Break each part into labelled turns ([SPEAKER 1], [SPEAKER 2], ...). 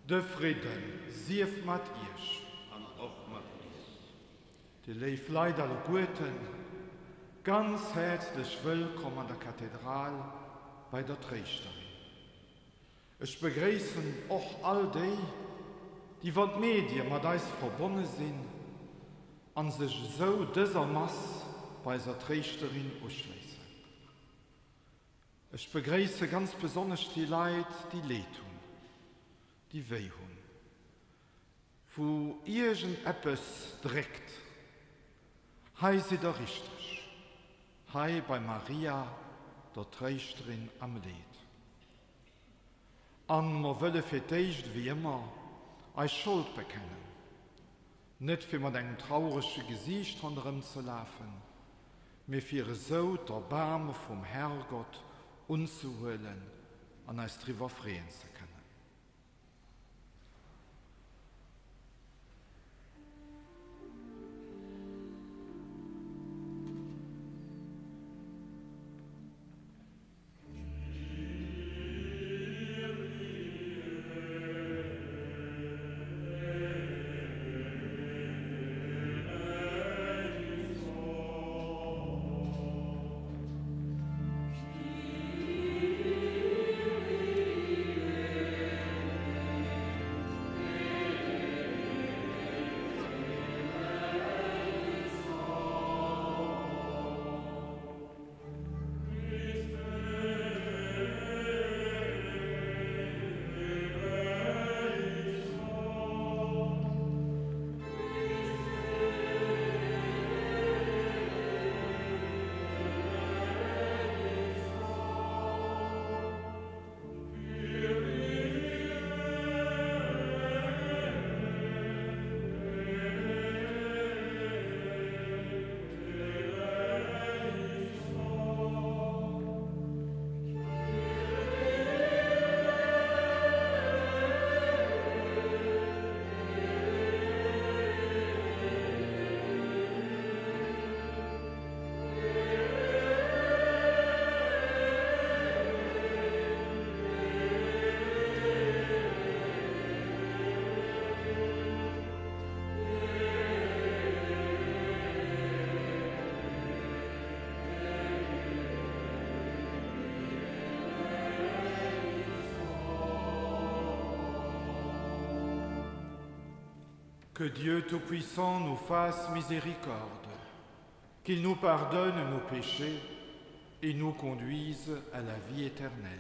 [SPEAKER 1] De Fridden sief mat iech.
[SPEAKER 2] An och mat iech.
[SPEAKER 1] Dir léif Leit alleguerten, ganz häerzlech wëllkomm an der Kathedral bei der Tréischterin. Ech begréissen och all déi, déi iwwer d'Medie mat eis verbonne sinn an sech esou dëser Mass bei eiser Tréischterin uschléissen. Ech begréisse ganz besonnesch déi Leit, déi Leed hunn, déi wéi hunn, wou iergend eppes dréckt. Hei sidd der richteg, hei bei Maria, der Tréischterin am Leed. An mer wëlle fir d'éischt ewéi ëmmer eis Schold bekennen, net fir mat engem traurege Gesiicht ronderëm ze lafen, mee fir esou d'Erbaarme vum Herrgott unzehuelen an eis driwwer freeën ze kënnen. Que Dieu Tout-Puissant nous fasse miséricorde, qu'il nous pardonne nos péchés et nous conduise à la vie éternelle.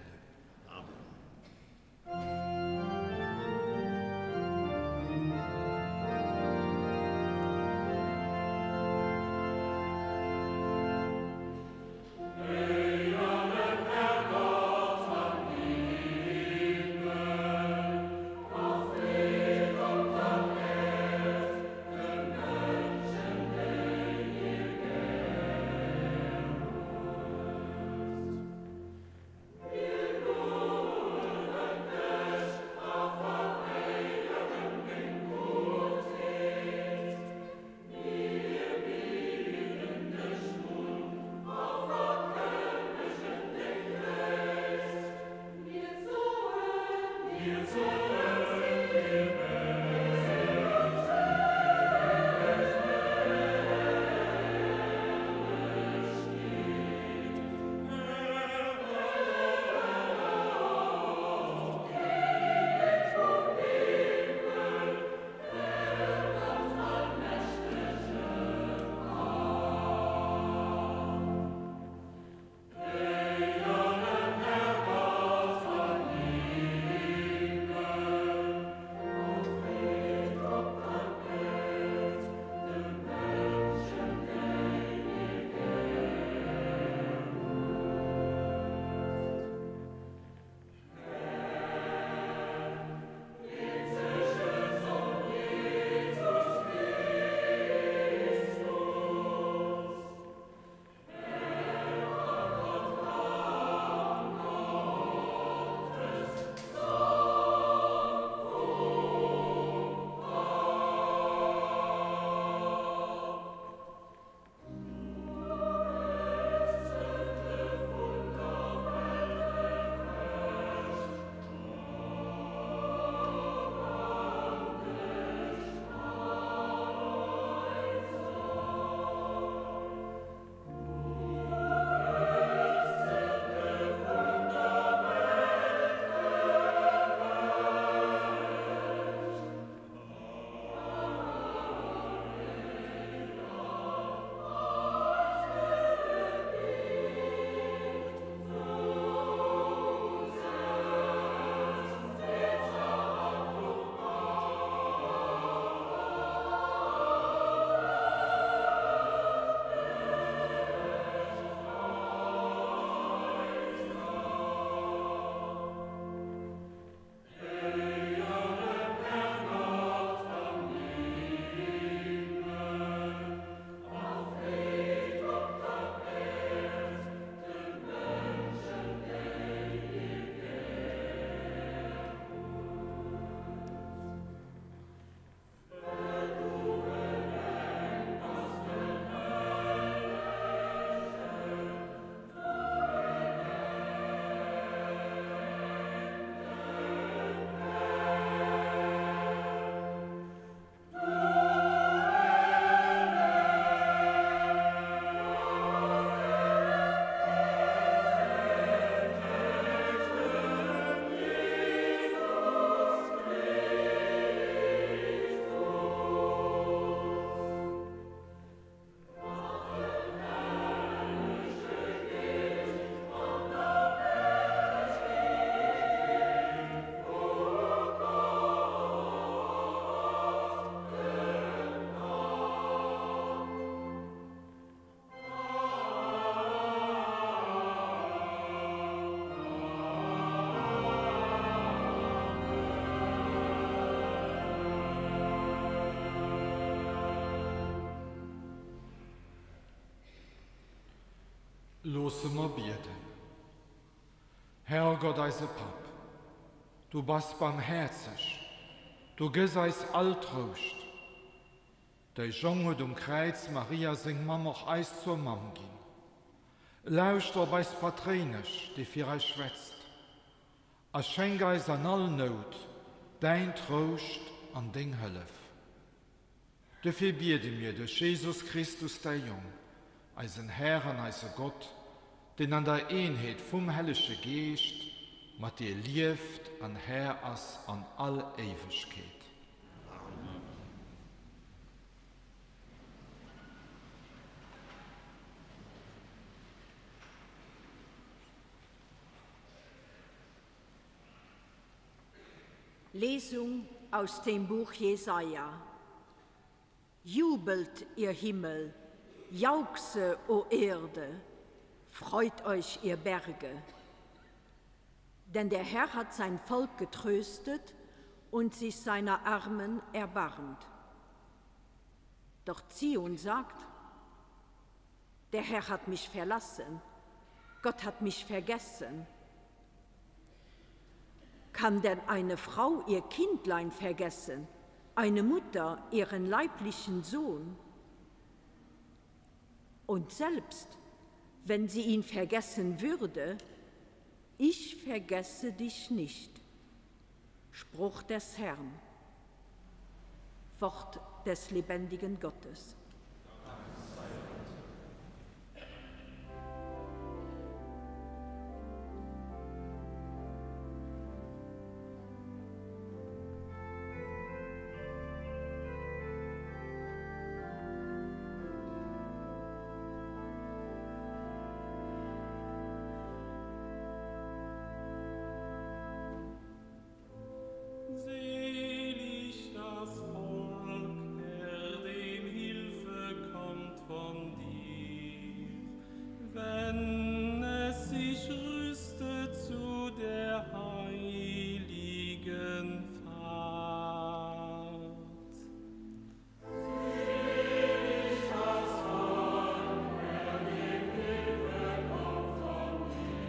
[SPEAKER 1] Loosse mer bieden. Herrgott, eise Papp, du bass barmhäerzeg, du gëss eis all Trouscht. Däi Jong huet um Kräiz Maria, seng Mamm, och eis zur Mamm ginn. Lauschter op eis Patréinesch, déi fir eis schwätzt, a schenk eis an all Nout däin Trouscht an deng Hëllef. Dofir biede mir duerch Jesus Christus, däi Jong, eisen Här an eise Gott, deen an der Eenheet vum Hellege Geescht mat dir lieft an Här ass an all Éiwegkeet.
[SPEAKER 2] Amen.
[SPEAKER 3] Lesung aus dem Buch Jesaja. Jubelt, ihr Himmel, jauchze, o Erde, freut euch, ihr Berge. Denn der Herr hat sein Volk getröstet und sich seiner Armen erbarmt. Doch Zion sagt, Der Herr hat mich verlassen, Gott hat mich vergessen. Kann denn eine Frau ihr Kindlein vergessen, eine Mutter ihren leiblichen Sohn? Und selbst wenn sie ihn vergessen würde, ich vergesse dich nicht. Spruch des Herrn. Wort des lebendigen Gottes.
[SPEAKER 2] Selig das Volk, Herr, dem Hilfe kommt von dir, wenn es sich rüstet zu der heiligen Fahrt.
[SPEAKER 4] Selig das Volk, Herr, dem Hilfe kommt von dir,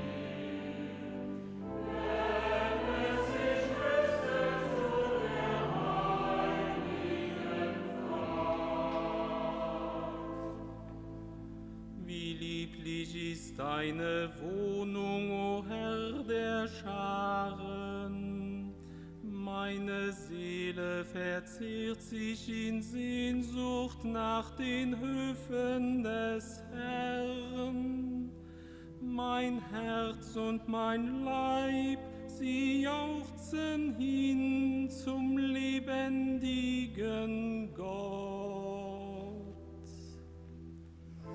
[SPEAKER 4] wenn es sich rüstet zu der heiligen Fahrt.
[SPEAKER 2] Wie lieblich ist deine Wohnung, o Herr der Scharen! Meine Seele verzehrt sich in Sehnsucht nach den Höfen des Herrn. Mein Herz und mein Leib, sie jauchzen hin zum lebendigen Gott.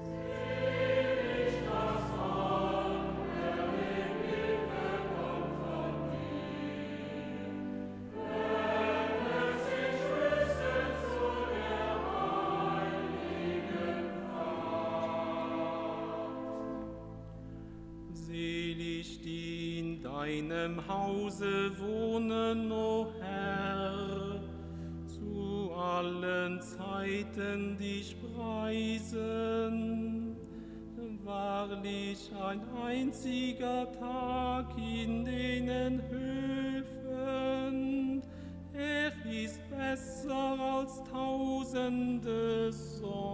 [SPEAKER 4] Selig das Volk, Herr, dem Hilfe kommt von dir, wenn es sich rüstet zu der heiligen Fahrt.
[SPEAKER 2] Selig die in deinem Hause wohnen, o Herr, zu allen Zeiten dich preisen. Wahrlich ein einziger Tag in denen Höfen, er ist besser als Tausende sonst.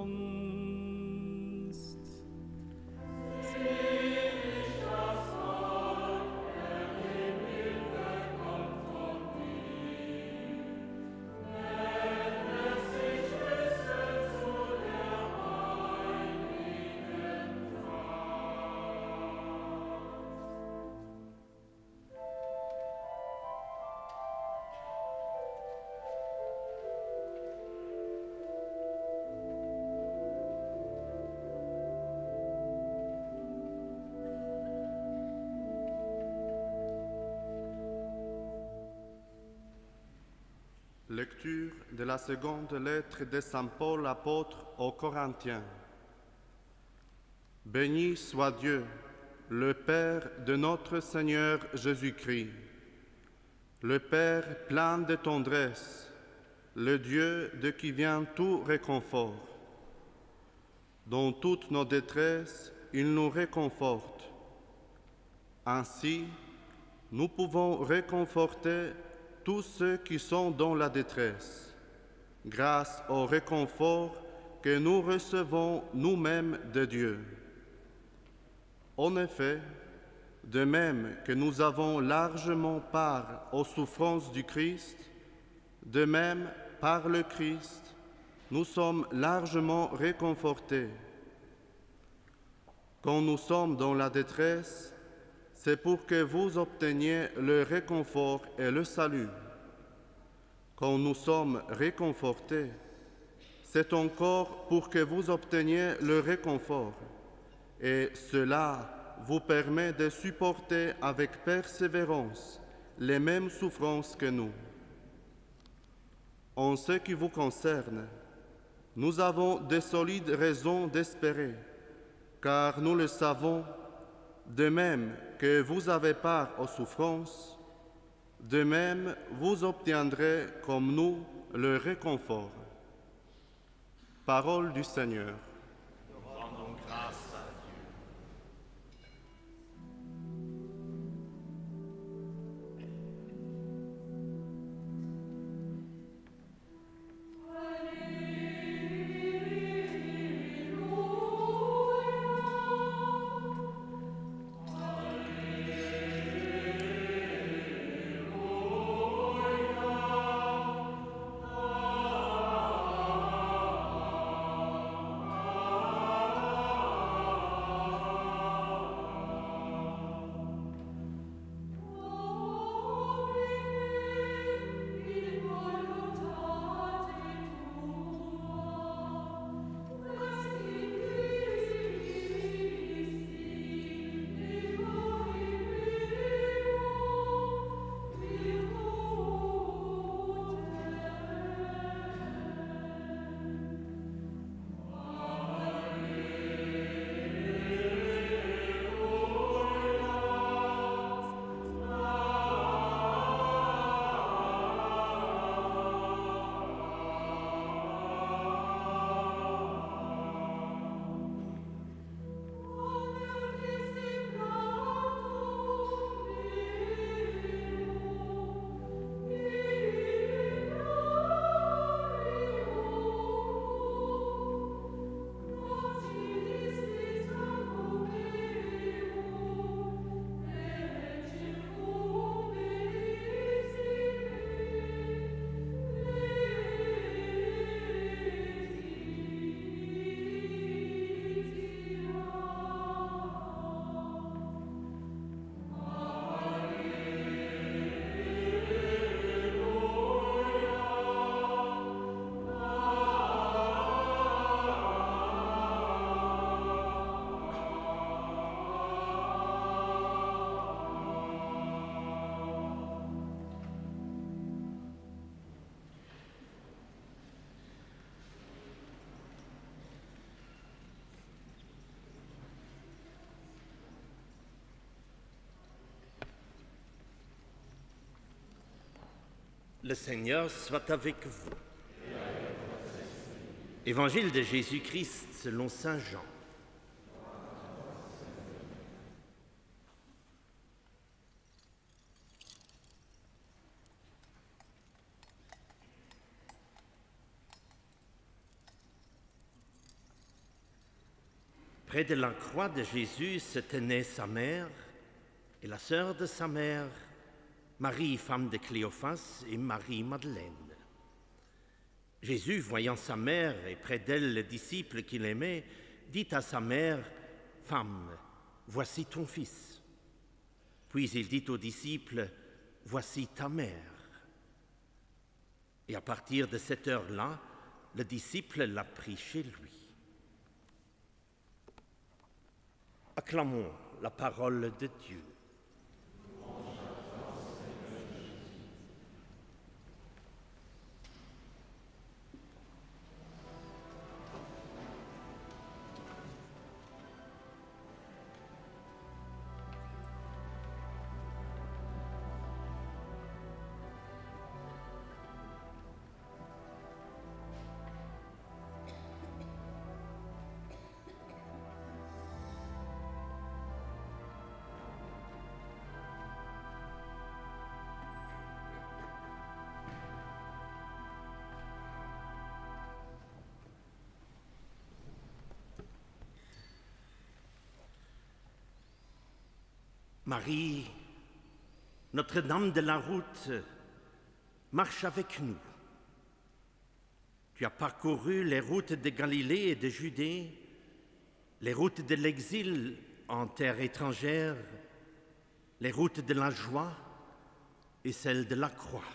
[SPEAKER 4] Selig das Volk, Herr, dem Hilfe kommt von dir, wenn es sich rüstet zu der heiligen Fahrt.
[SPEAKER 2] Lecture de la seconde lettre de Saint Paul apôtre aux Corinthiens. Béni soit Dieu, le Père de notre Seigneur Jésus-Christ, le Père plein de tendresse, le Dieu de qui vient tout réconfort. Dans toutes nos détresses, il nous réconforte. Ainsi, nous pouvons réconforter tous ceux qui sont dans la détresse, grâce au réconfort que nous recevons nous-mêmes de Dieu. En effet, de même que nous avons largement part aux souffrances du Christ, de même, par le Christ, nous sommes largement réconfortés. Quand nous sommes dans la détresse, c'est pour que vous obteniez le réconfort et le salut. Quand nous sommes réconfortés, c'est encore pour que vous obteniez le réconfort. Et cela vous permet de supporter avec persévérance les mêmes souffrances que nous. En ce qui vous concerne, nous avons de solides raisons d'espérer, car nous le savons, de même que vous avez part aux souffrances, de même vous obtiendrez comme nous le réconfort. Parole du Seigneur.
[SPEAKER 4] Rendons grâce à Dieu.
[SPEAKER 5] Le Seigneur soit avec vous. Évangile de Jésus-Christ selon Saint Jean. Près de la croix de Jésus se tenait sa mère et la sœur de sa mère, Marie, femme de Cléophas, et Marie Madeleine. Jésus, voyant sa mère et près d'elle le disciple qu'il aimait, dit à sa mère, Femme, voici ton fils. Puis il dit au disciple, Voici ta mère. Et à partir de cette heure-là, le disciple l'a pris chez lui. Acclamons la parole de Dieu. Marie, Notre-Dame de la route, marche avec nous. Tu as parcouru les routes de Galilée et de Judée, les routes de l'exil en terre étrangère, les routes de la joie et celles de la croix.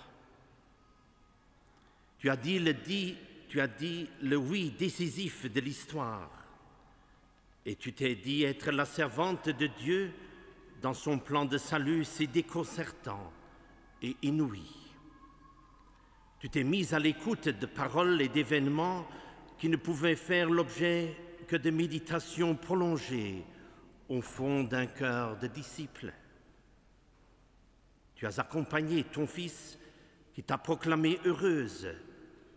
[SPEAKER 5] Tu as dit le dit, tu as dit le oui décisif de l'histoire et tu t'es dit être la servante de Dieu dans son plan de salut si déconcertant et inouï. Tu t'es mise à l'écoute de paroles et d'événements qui ne pouvaient faire l'objet que de méditations prolongées au fond d'un cœur de disciple. Tu as accompagné ton fils qui t'a proclamée heureuse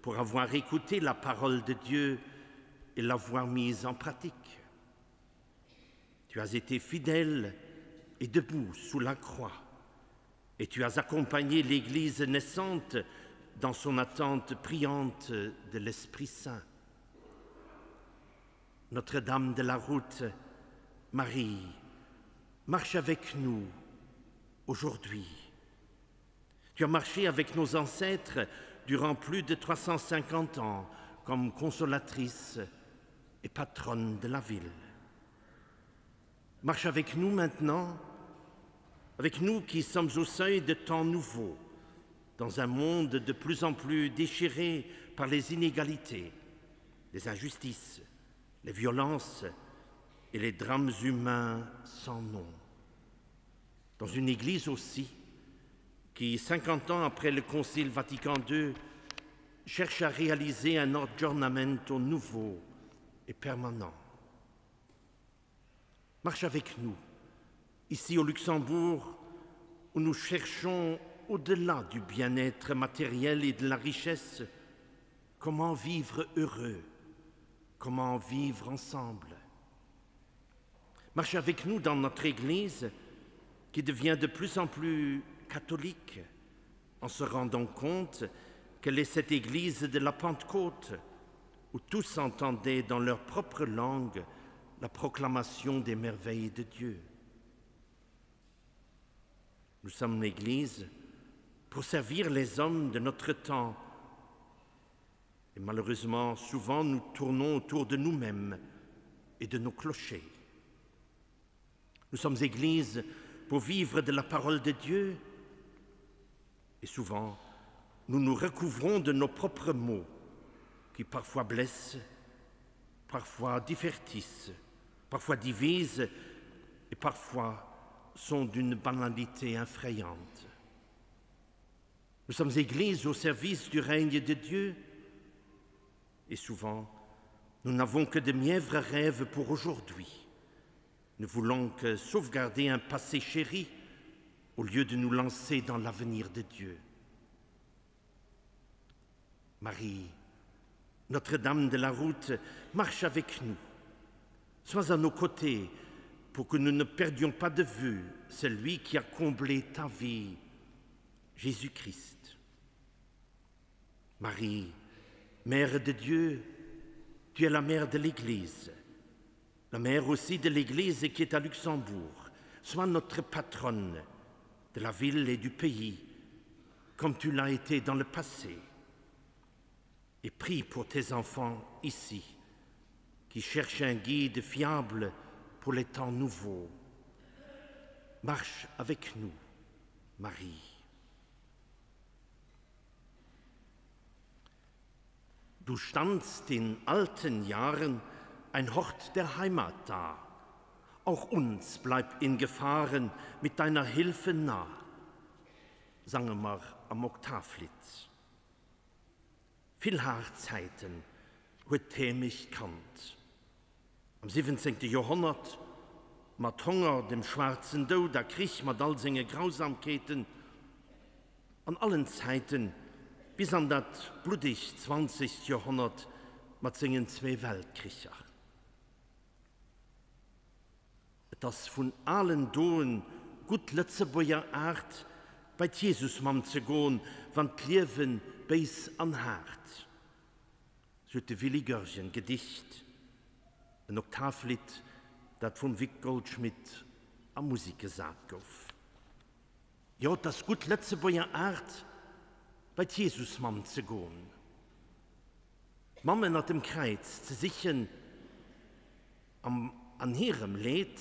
[SPEAKER 5] pour avoir écouté la parole de Dieu et l'avoir mise en pratique. Tu as été fidèle et debout sous la croix, et tu as accompagné l'Église naissante dans son attente priante de l'Esprit Saint. Notre-Dame de la route, Marie, marche avec nous aujourd'hui. Tu as marché avec nos ancêtres durant plus de 350 ans comme consolatrice et patronne de la ville. Marche avec nous maintenant, avec nous qui sommes au seuil de temps nouveaux, dans un monde de plus en plus déchiré par les inégalités, les injustices, les violences et les drames humains sans nom. Dans une église aussi, qui, 50 ans après le Concile Vatican II, cherche à réaliser un aggiornamento nouveau et permanent. Marche avec nous, ici au Luxembourg, où nous cherchons au-delà du bien-être matériel et de la richesse, comment vivre heureux, comment vivre ensemble. Marche avec nous dans notre Église qui devient de plus en plus catholique en se rendant compte qu'elle est cette Église de la Pentecôte où tous entendaient dans leur propre langue la proclamation des merveilles de Dieu. Nous sommes l'Église pour servir les hommes de notre temps. Et malheureusement, souvent nous tournons autour de nous-mêmes et de nos clochers. Nous sommes Église pour vivre de la parole de Dieu et souvent nous nous recouvrons de nos propres mots qui parfois blessent, parfois divertissent, parfois divisent et parfois sont d'une banalité effrayante. Nous sommes Église au service du règne de Dieu et souvent nous n'avons que de mièvres rêves pour aujourd'hui. Nous voulons que sauvegarder un passé chéri au lieu de nous lancer dans l'avenir de Dieu. Marie, Notre-Dame de la route, marche avec nous. Sois à nos côtés pour que nous ne perdions pas de vue celui qui a comblé ta vie, Jésus-Christ. Marie, Mère de Dieu, tu es la mère de l'Église, la mère aussi de l'Église qui est à Luxembourg. Sois notre patronne de la ville et du pays, comme tu l'as été dans le passé. Et prie pour tes enfants ici, qui cherchent un guide fiable pour les temps nouveaux. Marche avec nous, Marie. Du standst in alten Jahren ein Hort der Heimat da. Auch uns bleib in Gefahren mit deiner Hilfe nah, sange mer am Oktavlidd. Vill haart Zäiten huet d'Heemecht kannt. Am siwwenzéngte Joerhonnert, mat Honger, dem schwaarzen Doud a Krich mat all senge Grausamkeeten, an allen Zäiten, bis an dat bluddegt zwanzegt Joerhonnert mat sengen zwee Weltkricher. Et ass vun alen Doen gutt Lëtzebuerger Aart, bei d'Jesusmamm ze goen, wann d'Liewe béis an haart. Sou huet de Willy Goergen gedicht, en Oktavlidd, dat vum Vic Goldschmidt. A Musek gesat gouf. Jo, 't ass gutt Lëtzebuerger Aart, bei d'Jesusmamm ze goen, d'Mamm ënnert dem Kräiz ze sichen am an hirem Leed,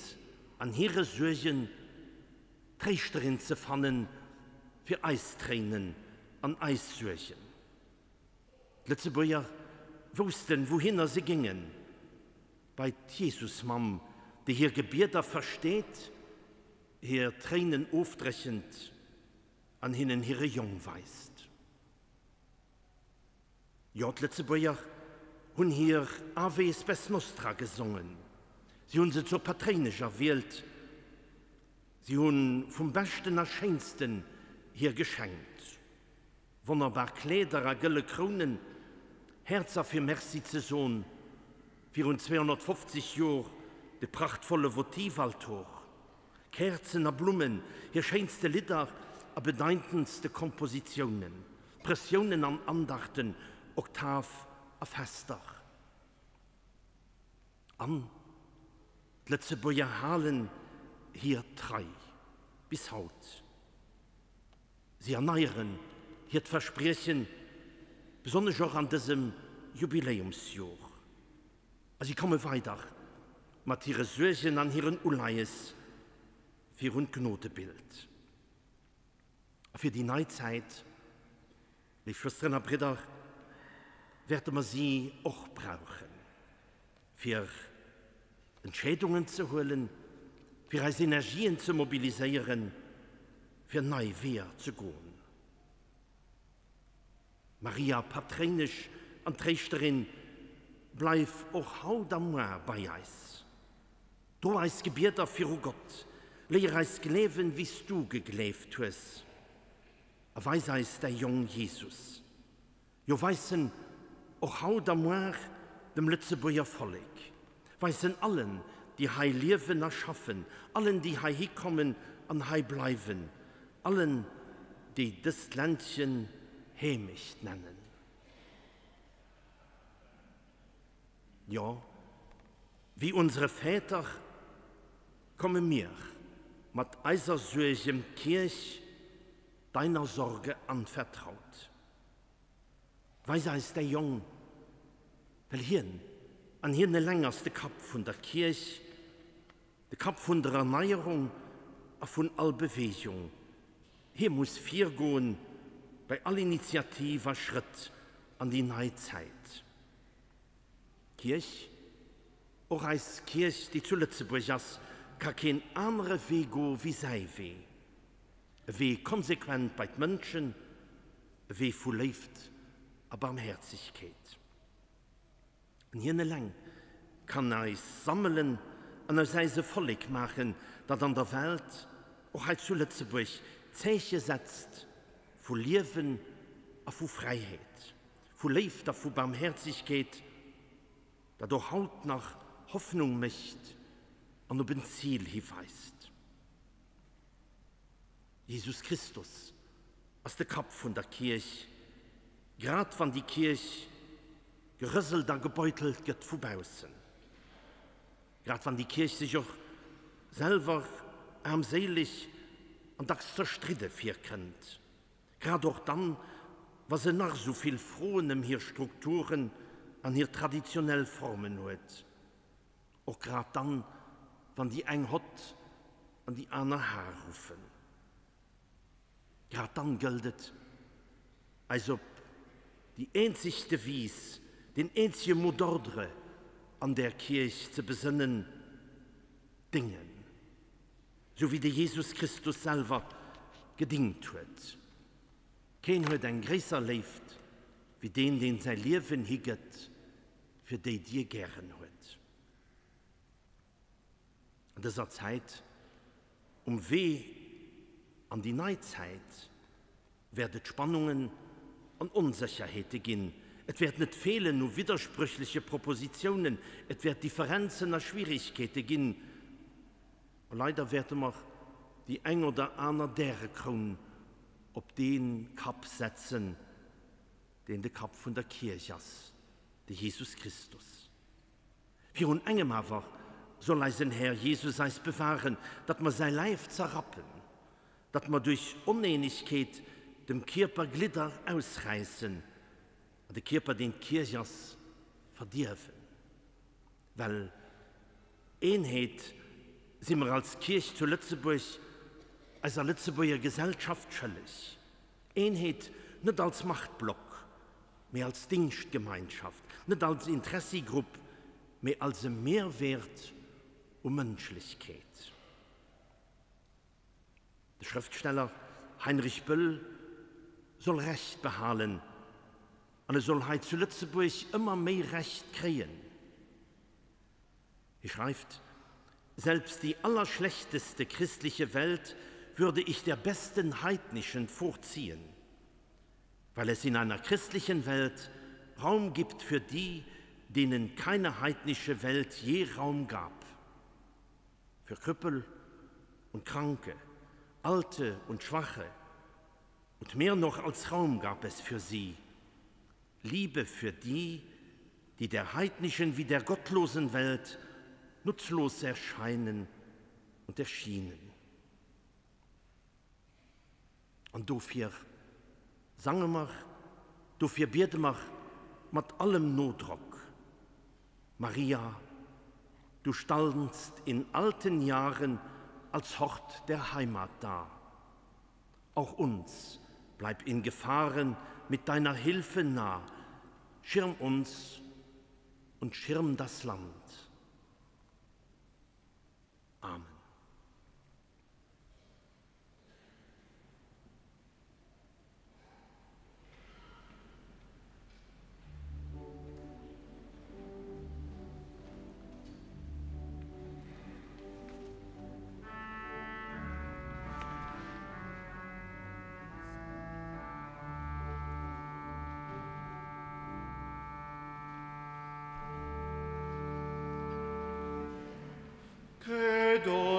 [SPEAKER 5] an hire Suergen Tréischterin ze fannen fir eis Tréinen an eis Suergen. D'Lëtzebuerger woussten, wouhinner se géingen, bei d'Jesusmamm, déi hir Gebieder versteet, hir Tréinen ofdréchent an hinnen hire Jong weist. Jo, d'Lëtzebuerger hunn hir Ave Spes Nostra gesongen, si hunn se zur Patréinesch erwielt, si hu vum Beschten a Schéinsten hir geschenkt, wonnerbar Kleeder a gëlle Krounen, Häerzer fir Merci ze son, virun 250 Jor de prachtvolle Votivaltor, Käerzen a Blummen, hir schéinste Lidder a bedeitendste Kompositiounen, Prëssiounen an Andachten, Oktav a Fester. An d'Lëtzebuerger halen hir Trei bis haut. Si erneieren hiert Verspriechen, besonnesch och an dësem Jubiläumsjor. A si komme weider mat hire Suergen an hiren Uleies virun d'Gnodebild. A fir déi nei Zäit, léif Schwësteren a Bridder, wäerte mer si och brauchen, fir Entscheedungen ze huelen, fir eis Energien ze mobiliséieren, fir nei Weeër ze goen. Maria, Patréinesch an Tréischterin, bleif och haut a muar bei eis. Dro eis Gebieder viru Gott, léier eis gleewen, wéi s du gegleeft hues, a weis eis däi Jong Jesus. Jo, weis en och haut a muar dem Lëtzebuerger Vollek, weis en allen, déi hei liewen a schaffen, allen, déi heihi kommen an hei bleiwen, allen, déi dëst Ländchen Heemecht nennen. Jo, wéi unsere Väter komme mir mat eiser Suerg em d'Kierch deiner Sorge anvertraut. Weis eis däi Jong, well hien an hien eleng ass de Kapp vun der Kierch, de Kapp vun der Erneierung a vun all Bewegung. Hie muss virgoen bei all Initiativ a Schrëtt an déi nei Zäit. D'Kierch, och eis Kierch, déi zu Lëtzebuerg ass, ka keen anere Wee goe wéi säi Wee. E Wee konsequent bei d'Mënschen, e Wee vu Léift a Barmhäerzegkeet. An hien eleng kann eis sammelen an aus äis e Vollek maachen, dat an der Welt, och hei zu Lëtzebuerg, Zeeche setzt vu Liewen a vu Fräiheet, vu Léift a vu Barmhäerzegkeet, dat och haut nach Hoffnung mécht an op en Zil hiweist. Jesus Christus ass de Kapp vun der Kierch, grad wann déi Kierch gerëselt a gebeutelt gëtt vu baussen, grad wann déi Kierch sech och selwer aarmséileg an dacks zerstridde virkënnt, grad och dann, wa se nach esou vill Froen ëm hir Strukturen an hir traditionell Formen huet. Och grad dann, wann déi eng Hott an déi aner Har ruffen. Grad dann gëllt et, eis op déi eenzeg Devise, deen eenzege Mot d'ordre an där Kierch ze besënnen, Déngen, sou wéi de Jesus Christus selwer gedingt huet. Keen huet eng gréisser Léift wéi deen, deen säi Liewen higëtt fir déi Dir gären huet. An dëser Zäit, um Wee an déi nei Zäit, wäert et Spannungen an Onsécherheete ginn. Et wäert net feelen u widdersprüchleche Propositiounen, et wäert Differenzen a Schwierigkeete ginn. A leider wäerte mer déi eng oder aner Därekroun op dee Kapp setzen, deen de Kapp vun der Kierch ass, de Jesus Christus. Virun engem awer. Soll eisen Här Jesus eis bewahren, datt mer säi Läif zerrappen, datt mer duerch Oneenegkeet dem Kierper Glidder ausräissen an de Kierper, deen d'Kierch ass, verdierwen. Well Eenheet si mer als Kierch zu Lëtzebuerg eiser Lëtzebuerger Gesellschaft schëlleg. Eenheet net als Machtblock, mee als Dingschtgemeinschaft, net als Interessigrupp, mee als e Mehrwäert u Mënschlechkeet. De Schrëftsteller Heinrich Böll soll Recht behalen an e soll hei zu Lëtzebuerg ëmmer méi Recht kréien. Hie schreift, Selbst die allerschlechteste christliche Welt würde ich der besten heidnischen vorziehen, weil es in einer christlichen Welt Raum gibt für die, denen keine heidnische Welt je Raum gab. Für Krüppel und Kranke, Alte und Schwache, und mehr noch als Raum gab es für sie. Liebe für die, die der heidnischen wie der gottlosen Welt nutzlos erscheinen und erschienen. An dofir sange mer, dofir biede mer mat allem Nodrock, Maria, du standst in alten Jahren als Hort der Heimat da. Auch uns bleib in Gefahren mit deiner Hilfe nah, schirm uns und schirm das Land. Amen.
[SPEAKER 1] Credo.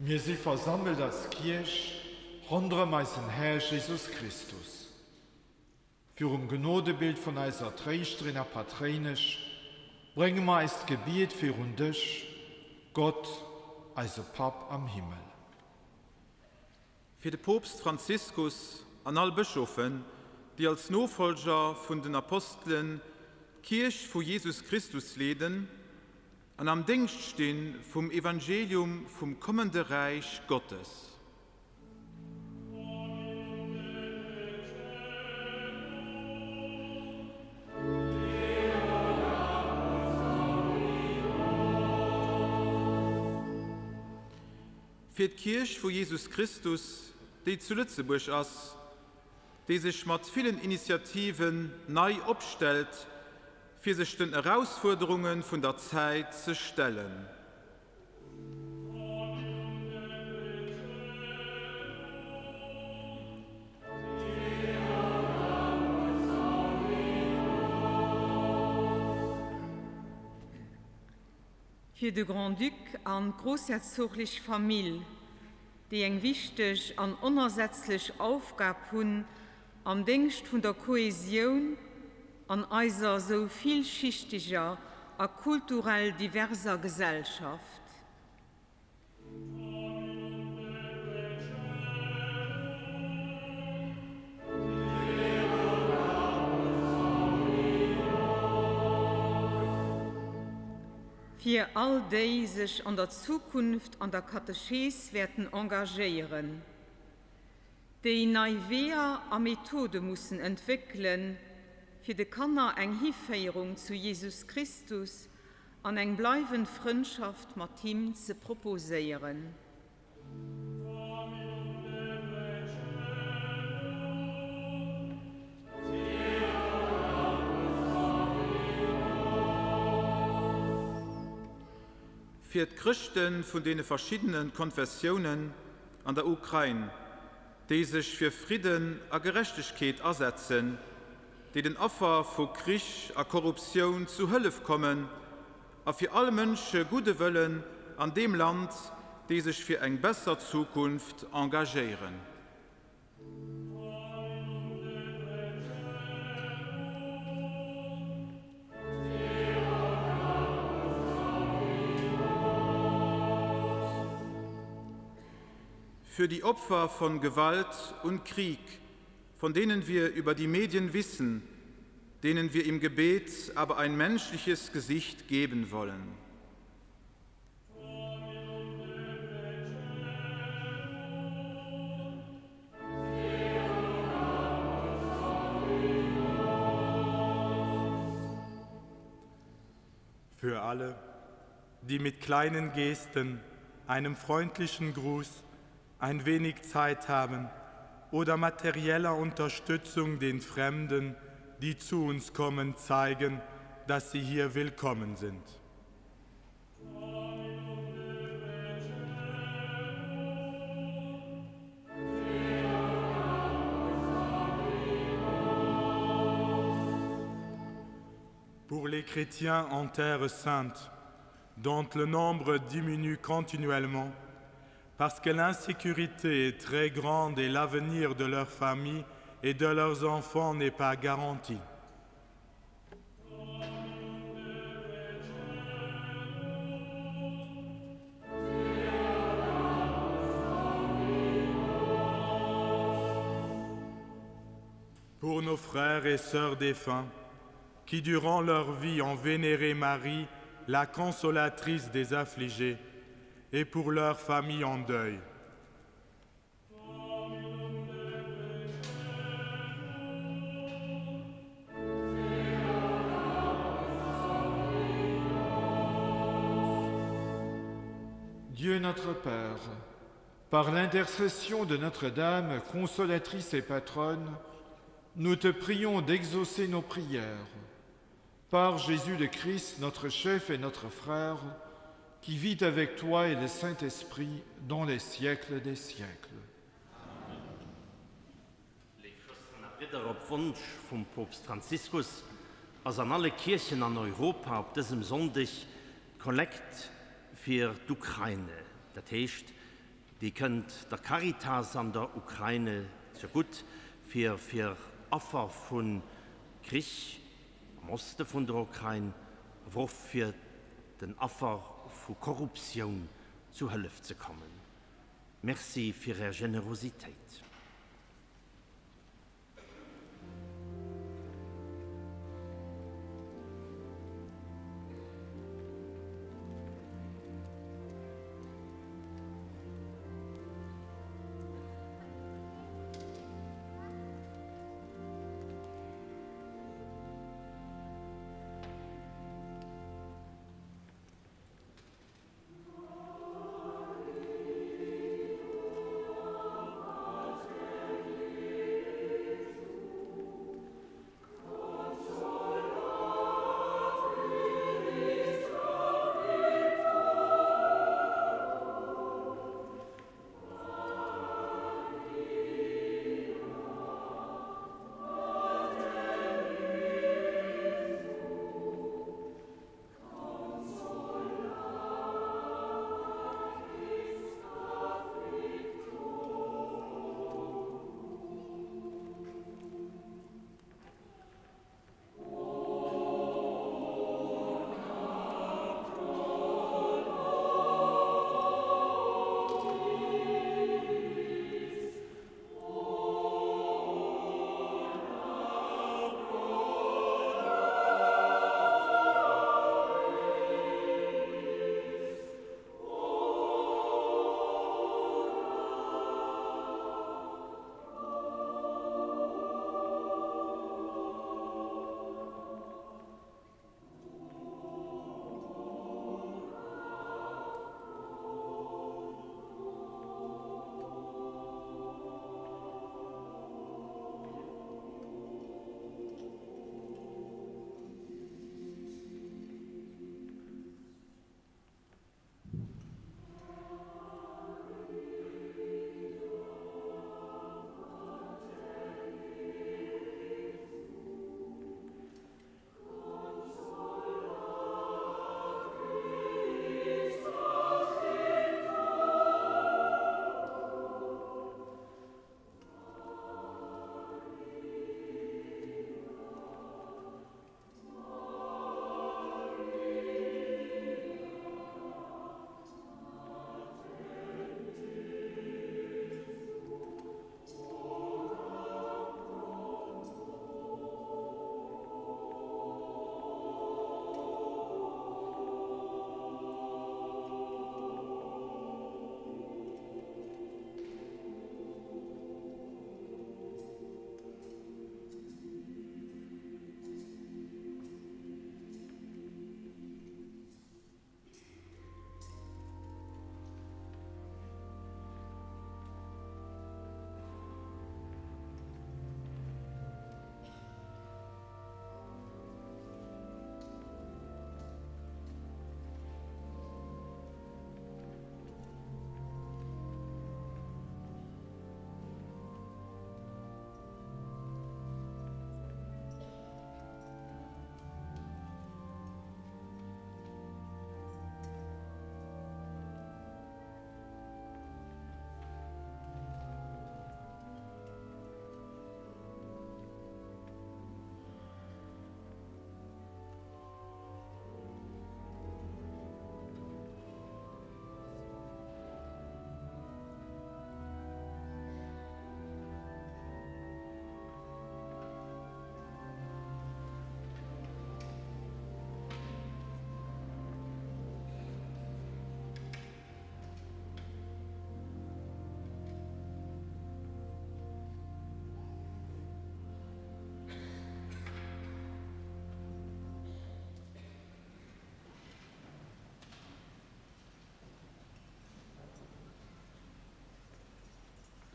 [SPEAKER 1] Mir si versammelt als Kierch ronderëm eisen Här Jesus Christus. Virum Genodebild vun eiser Tréischterin a Patréinesch brénge mer eist Gebiet virun dech, Gott, eise Papp am Himmel.
[SPEAKER 6] Fir de Poopst Franziskus an all Bëschofen, déi als Nofollger vun den Apostelen d'Kierch vu Jesus Christus leeden an am Déngscht sti vum Evangelium vum kommende Räich Gottes. Fir d'Kierch vu Jesus Christus, déi zu Lëtzebuerg ass, déi sech mat villen Initiativen nei opstellt, fir sech den Erausfuerderunge vun der Zäit ze stellen.
[SPEAKER 7] Fir de Grand-Duc an d'groussherzoglech Famill, déi eng wichteg an onersetzlech Aufgab hunn am Déngscht vun der Kohesioun an eiser sou villschichteger a kulturell diverser Gesellschaft. Fir all déi sech an der Zukunft an der Katechees wäerten engagéieren, déi nei Weeër a Methode mussen entwéckelen, fir de Kanner eng Hiféierung zu Jesus Christus an eng bleiwend Frëndschaft mat him ze proposéieren.
[SPEAKER 6] Fir d'Chrëschte vun deene verschiddene Konfessiounen an der Ukrain, déi sech fir Fridden a Gerechtegkeet asetzen, déi den Affer vu Krich a Korruptioun zu Hëllef kommen a fir all Mënsche gudde Wëllen an deem Land, déi sech fir eng besser Zukunft engagéieren. Für die Opfer von Gewalt und Krieg von denen wir über die Medien wissen, denen wir im Gebet aber ein menschliches Gesicht geben wollen.
[SPEAKER 8] Für alle, die mit kleinen Gesten, einem freundlichen Gruß, ein wenig Zeit haben oder materieller Unterstützung den Fremden, die zu uns kommen, zeigen, dass sie hier willkommen sind. Pour les chrétiens en terre sainte, dont le nombre diminue continuellement, parce que l'insécurité est très grande et l'avenir de leur famille et de leurs enfants n'est pas garanti. Pour nos frères et sœurs défunts, qui durant leur vie ont vénéré Marie, la consolatrice des affligés, et pour leur famille en deuil.
[SPEAKER 1] Dieu notre Père, par l'intercession de Notre-Dame, consolatrice et patronne, nous te prions d'exaucer nos prières. Par Jésus le Christ, notre chef et notre frère, qui vit avec toi et le Saint-Esprit dans les siècles des siècles.
[SPEAKER 5] Léif Schwësteren a Bridder, op Wonsch vum Poopst Franziskus ass an alle Kierchen an Europa op dësem Sonndeg d'Kollekt fir d'Ukraine, dat heescht Déi kënnt der Caritas an der Ukraine zegutt, fir fir Affer vu Krich am Oste vun der Ukrain, awer och fir den Affer vu Korruptioun zu Hëllef ze kommen. Merci fir Är Generositéit.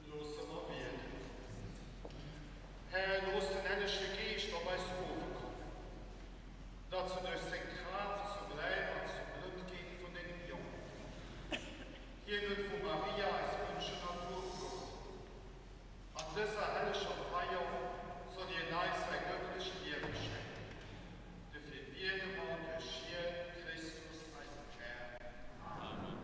[SPEAKER 1] Loosse mer bieden. Här, looss den Hellege Geescht op eis ofkommen, datt se duerch seng Kraaft zum Läif an zum Blutt ginn vun dengem Jong. Hien huet vu Maria eis Mënschenatur ugeholl. An dëser helleger Feier soll hien eis säi gëttlecht Liewe schenken. Dofir biede mer duerch hien, Christus, eisen Här. Amen.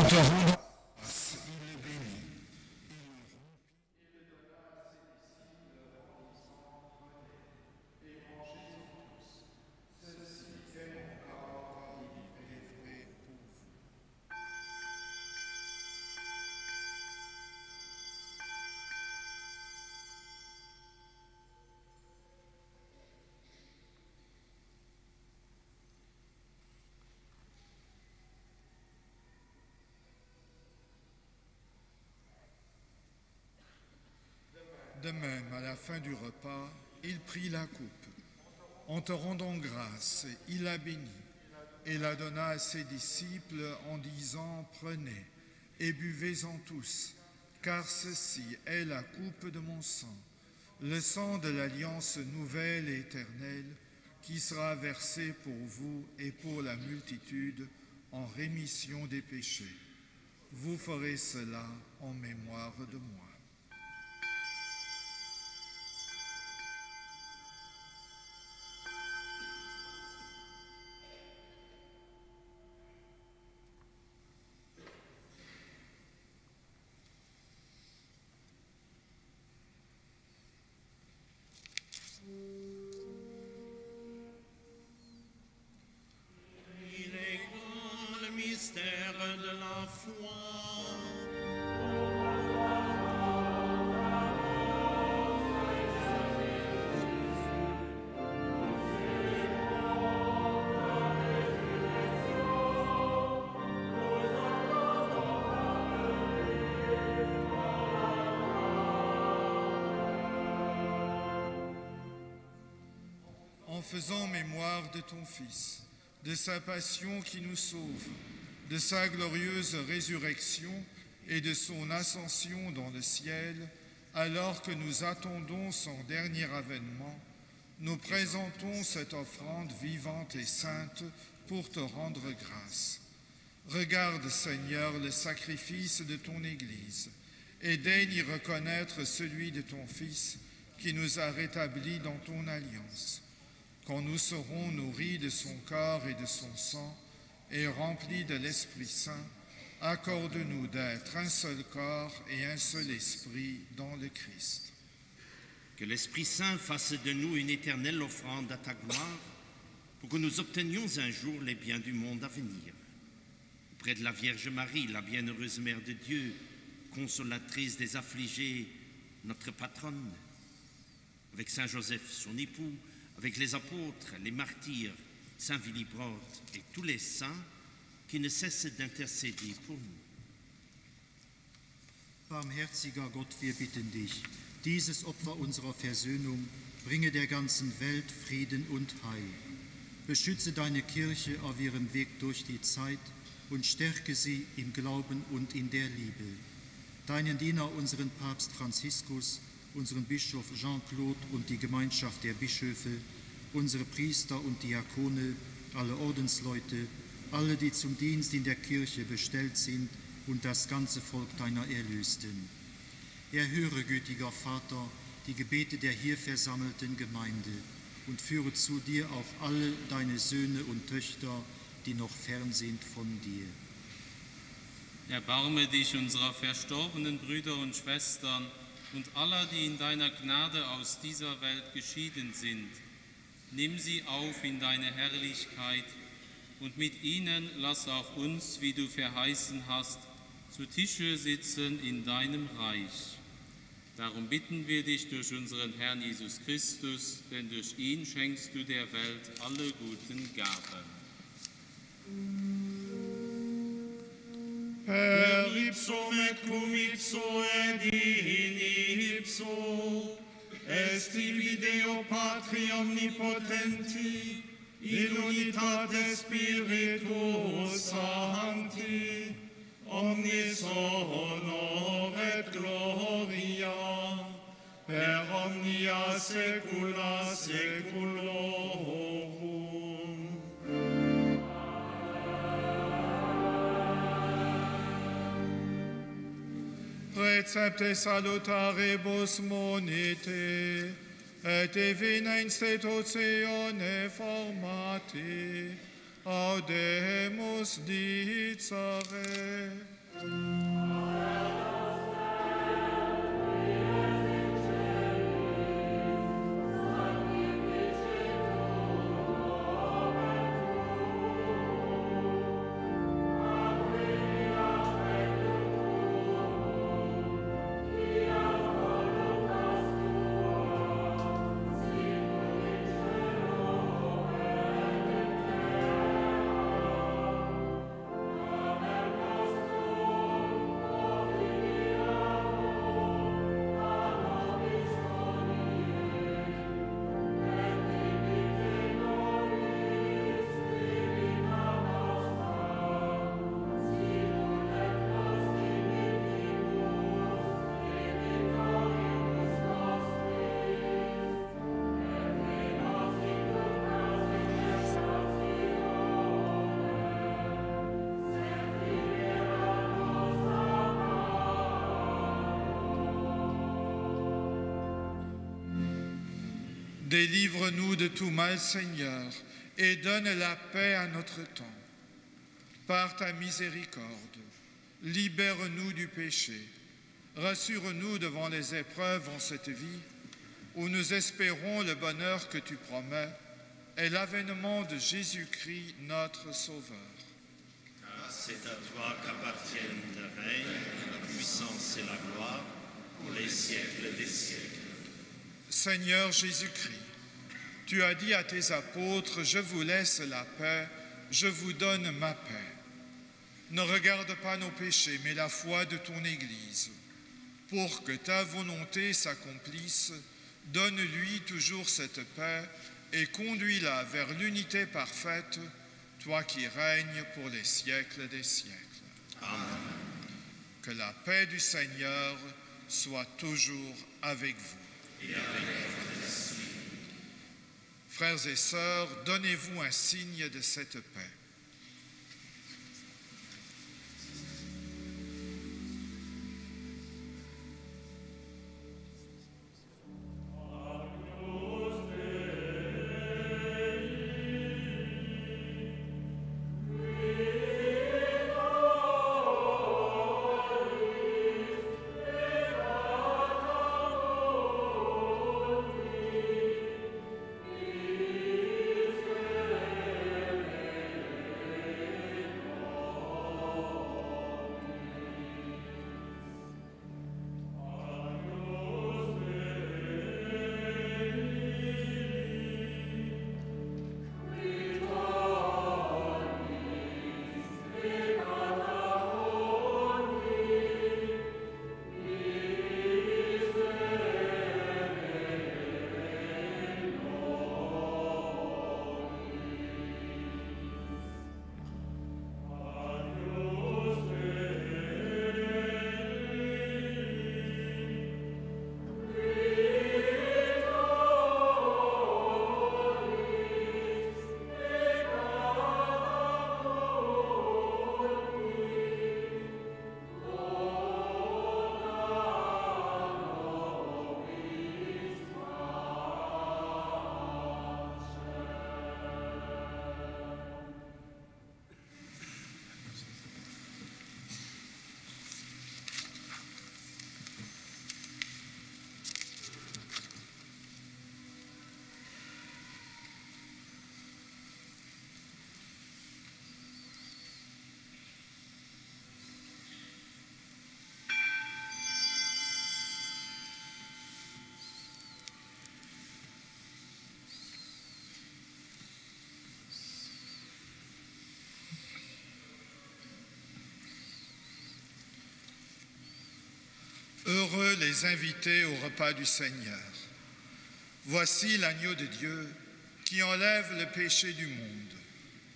[SPEAKER 1] En te rendant grâce, il le bénit. De même, à la fin du repas, il prit la coupe. En te rendant grâce, il la bénit et la donna à ses disciples en disant, Prenez et buvez-en tous, car ceci est la coupe de mon sang, le sang de l'alliance nouvelle et éternelle, qui sera versé pour vous et pour la multitude en rémission des péchés. Vous ferez cela en mémoire de moi.
[SPEAKER 4] Il est grand le mystère de la foi.
[SPEAKER 1] En faisant mémoire de ton Fils, de sa passion qui nous sauve, de sa glorieuse résurrection et de son ascension dans le ciel, alors que nous attendons son dernier avènement, nous présentons cette offrande vivante et sainte pour te rendre grâce. Regarde, Seigneur, le sacrifice de ton Église et daigne y reconnaître celui de ton Fils qui nous a rétablis dans ton alliance. Quand nous serons nourris de son corps et de son sang et remplis de l'Esprit Saint, accorde-nous d'être un seul corps et un seul esprit dans le Christ.
[SPEAKER 5] Que l'Esprit Saint fasse de nous une éternelle offrande à ta gloire, pour que nous obtenions un jour les biens du monde à venir. Auprès de la Vierge Marie, la bienheureuse Mère de Dieu, consolatrice des affligés, notre patronne, avec Saint Joseph, son époux, avec les apôtres, les martyrs, Saint Willibrord et tous les saints qui ne cessent d'intercéder pour nous.
[SPEAKER 9] Barmherziger Gott, wir bitten dich, dieses Opfer unserer Versöhnung bringe der ganzen Welt Frieden und Heil. Beschütze deine Kirche auf ihrem Weg durch die Zeit und stärke sie im Glauben und in der Liebe. Deinen Diener, unseren Papst Franziskus, unseren Bischof Jean-Claude und die Gemeinschaft der Bischöfe, unsere Priester und Diakone, alle Ordensleute, alle, die zum Dienst in der Kirche bestellt sind und das ganze Volk deiner Erlösten. Erhöre, gütiger Vater, die Gebete der hier versammelten Gemeinde und führe zu dir auch alle deine Söhne und Töchter, die noch fern sind von dir.
[SPEAKER 10] Erbarme dich unserer verstorbenen Brüder und Schwestern und aller, die in deiner Gnade aus dieser Welt geschieden sind. Nimm sie auf in deine Herrlichkeit und mit ihnen lass auch uns, wie du verheißen hast, zu Tische sitzen in deinem Reich. Darum bitten wir dich durch unseren Herrn Jesus Christus, denn durch ihn schenkst du der Welt alle guten Gaben.
[SPEAKER 4] Per ipsum et cum ipso et in ipso est tibi Deo Patri omnipotenti in unitate Spiritus Sancti omnis honor et gloria per omnia saecula saeculorum.
[SPEAKER 1] Recepte salutaribus monite, et divina institutione formati, audemus dicere. Délivre-nous de tout mal, Seigneur, et donne la paix à notre temps. Par ta miséricorde, libère-nous du péché, rassure-nous devant les épreuves en cette vie où nous espérons le bonheur que tu promets et l'avènement de Jésus-Christ, notre Sauveur.
[SPEAKER 4] Car c'est à toi qu'appartiennent le règne, la puissance et la gloire pour les siècles des siècles.
[SPEAKER 1] Seigneur Jésus-Christ, tu as dit à tes apôtres, je vous laisse la paix, je vous donne ma paix. Ne regarde pas nos péchés, mais la foi de ton Église. Pour que ta volonté s'accomplisse, donne-lui toujours cette paix et conduis-la vers l'unité parfaite, toi qui règnes pour les siècles des siècles.
[SPEAKER 4] Amen.
[SPEAKER 1] Que la paix du Seigneur soit toujours avec vous.
[SPEAKER 4] Et avec votre esprit.
[SPEAKER 1] Frères et sœurs, donnez-vous un signe de cette paix. Heureux les invités au repas du Seigneur. Voici l'agneau de Dieu qui enlève le péché du monde.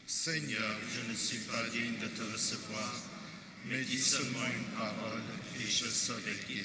[SPEAKER 4] Seigneur, je ne suis pas digne de te recevoir, mais dis seulement une parole et je serai guéri.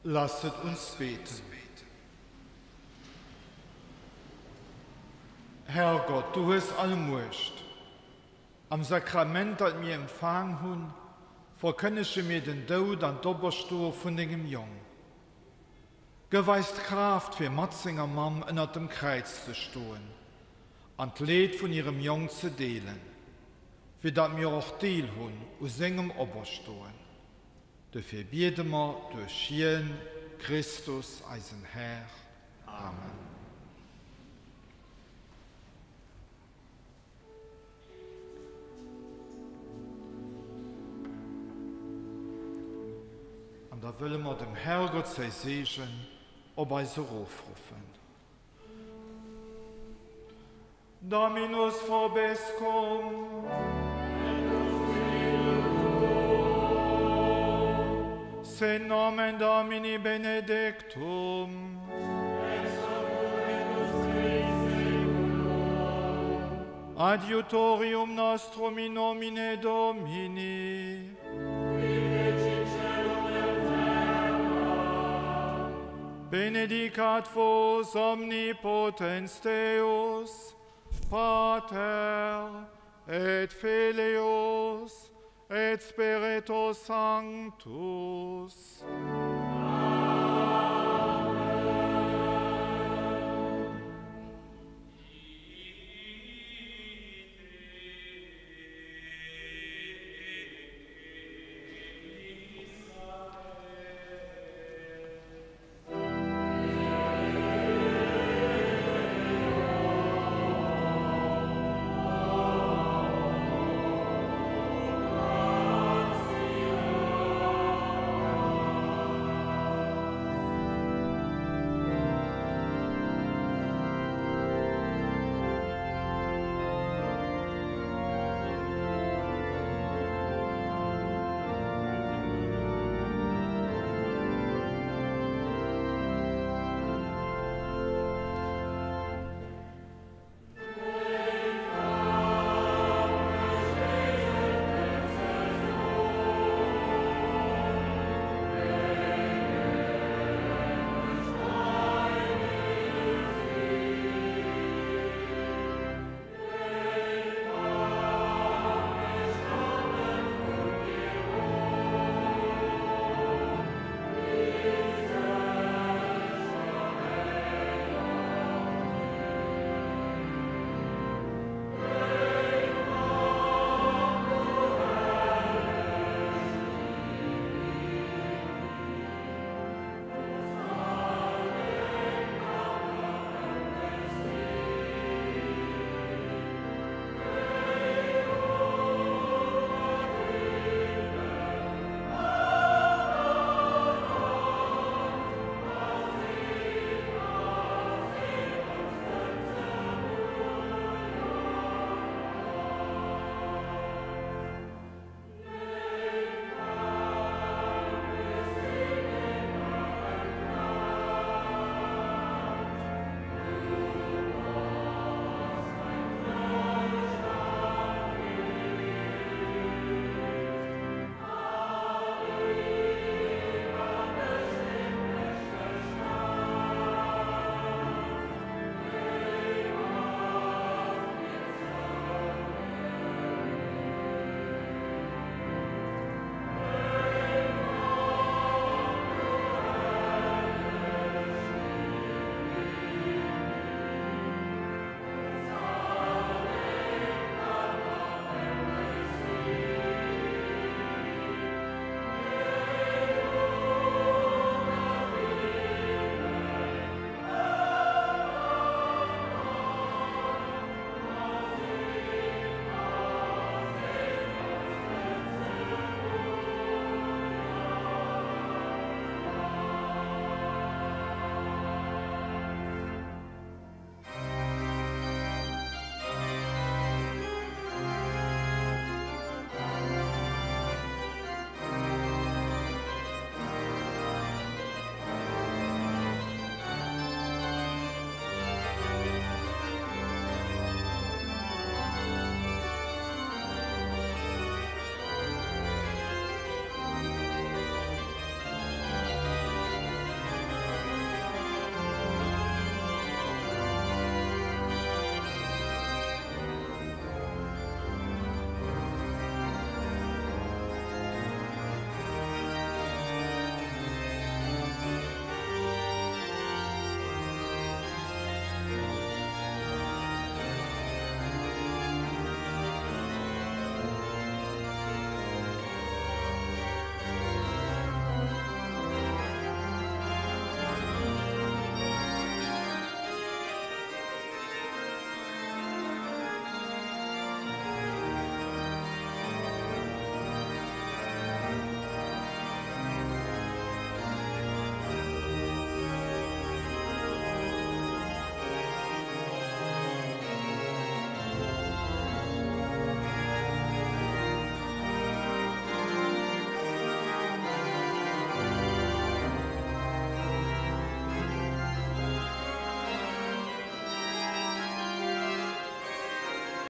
[SPEAKER 1] Lasset uns beten. Herrgott, du hues all Muecht. Am Sakrament, dat mir empfaang hunn, verkënnege mir den Doud an d'Operstoe vun dengem Jong. Gëff eis d'Kraaft, fir mat senger Mamm ënnert dem Kräiz ze stoen an d'Leed vun hirem Jong ze deelen, fir datt mir och Deel hunn u sengem Operstoen. Dofir biede mer duerch hien, Christus, eisen Här. Amen. An da wëlle mer dem Herrgott säi Seegen op eis erofruffen. Dominus vobiscum. Sit nomen Domini benedictum. Adiutorium nostrum in nomine Domini. Benedicat vos omnipotens Deus, Pater et Filius et Spiritus Sanctus.
[SPEAKER 4] Amen.